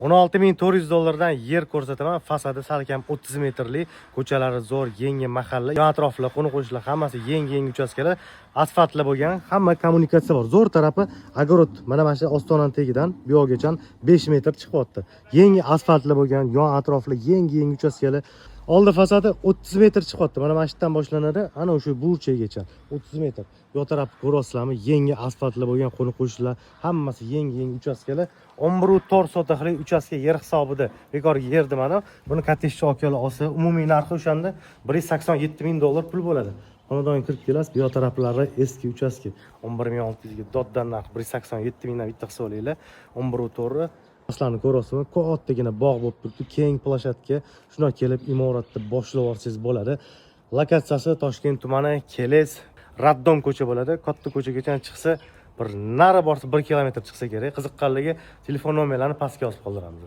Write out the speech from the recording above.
16 400 dollardan yer ko'rsataman. Fasadi salkam 30 metrli, ko'chalari zo'r, yangi mahalla, yon atroflar, qo'ni qo'shnilar hammasi yangi yangi uchastkalar, asfaltli bo'lgan, hamma kommunikatsiya bor. Zo'r tarafi, огород mana shu ostonani tagidan bu yoqgacha 5 metr chiqyapti. Yangi asfaltli bo'lgan, yon atrofli yangi yangi uchastkalar. Oldi fasadi 30 metr chiqyapti. Mana shu yerdan boshlanadi, ana o'sha burchagacha 30 metr. Bu yoq tarafni ko'ryapsizlarmi? Yangi asfaltli bo'lgan, qo'ni qo'shnilar hammasi yangi yangi uchastkalar. 11,4 sotixlik uchastka yer hisobida. Bekorga yer demadim. Buni katta ishchi akalar olsa, umumiy narxi o'shanda 187 ming dollar pul bo'ladi. Xonadonga kirib kelasiz, bu yoq taraflari eski uchastka 11 600 ga doddan narx, 187 mingdan bitta qilsa olinglar. 11,4. Masalani ko'ryapsizmi? Kattagina bog' bo'lib turibdi, keng площадка. Shunday kelib imoratni boshlab olsangiz bo'ladi. Lokatsiyasi Toshkent tumani, Keles, Роддом ko'cha bo'ladi. Katta ko'chagacha chiqsa, bir nari borsa 1 kilometr chiqsa kerak. Qiziqqanligi telefon nomerlarini pastga yozib qoldiramiz.